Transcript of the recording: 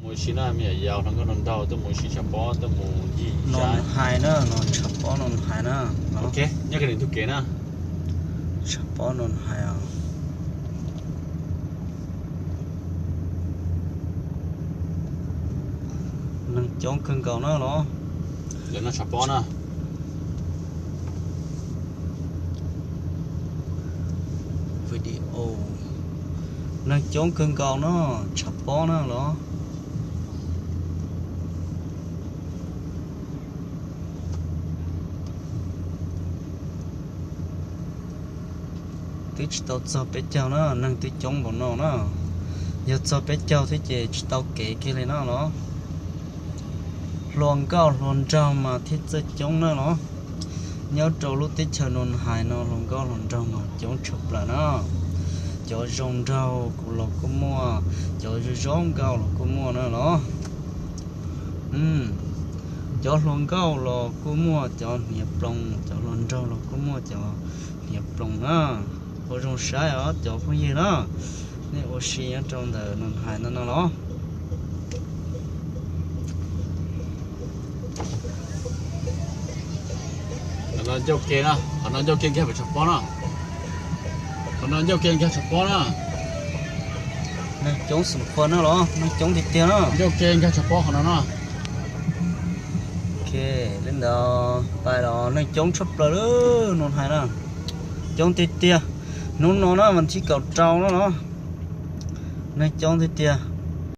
Mus ua si na me nyuam yaus, hluas nkauj hluas nraug tuaj mus ua si tshav pob, tuaj mus ncig Nus Hais na, no tshav pob Nus Hais na. Ok, nyob kawg ntug kev na. Tshav pob Nus Hais os. Neeg coob kawg nkaus na los. Lawv no tshav pob na. Video. Neeg coob kawg nkaus no, tshav pob na los. Twb tsis tau txog peb caug na, neeg twb coob npaum no na. Yog txog peb caug thiab ces tsis tau kev kiag li na los. Hluas nkauj hluas nraug mas thiaj txawj coob na los. Nyob rau lub teb chaws Nus Hais no hluas nkauj hluas nraug mas coob tshaj plaws na. Cov zoo nraug kuj los kuj muaj, cov zoo nkauj los kuj muaj na los. Cov hluas nkauj los kuj muaj cov hniav ploos, cov hluas nraug los kuj muaj cov hniav ploos na. Ua zoo saib os cov phooj ywg na, nej ua si nyob rau ntawm Nus Hais no no los. Qhov no ncauj ke na, qhov no ncauj ke nkag pem tshav pob na. Qhov no ncauj ke nkag tshav pob na. Neeg coob xum qhua na los, neeg coob tiag tiag na. Ncauj ke nkag tshav pob qhov no na. Ok, li ntawd pais los neeg coob tshaj plaws lawm Nus Hais na. Coob tiag tiag. Hnub no na vas thib kaum rau no los. Neeg coob tiag tiag.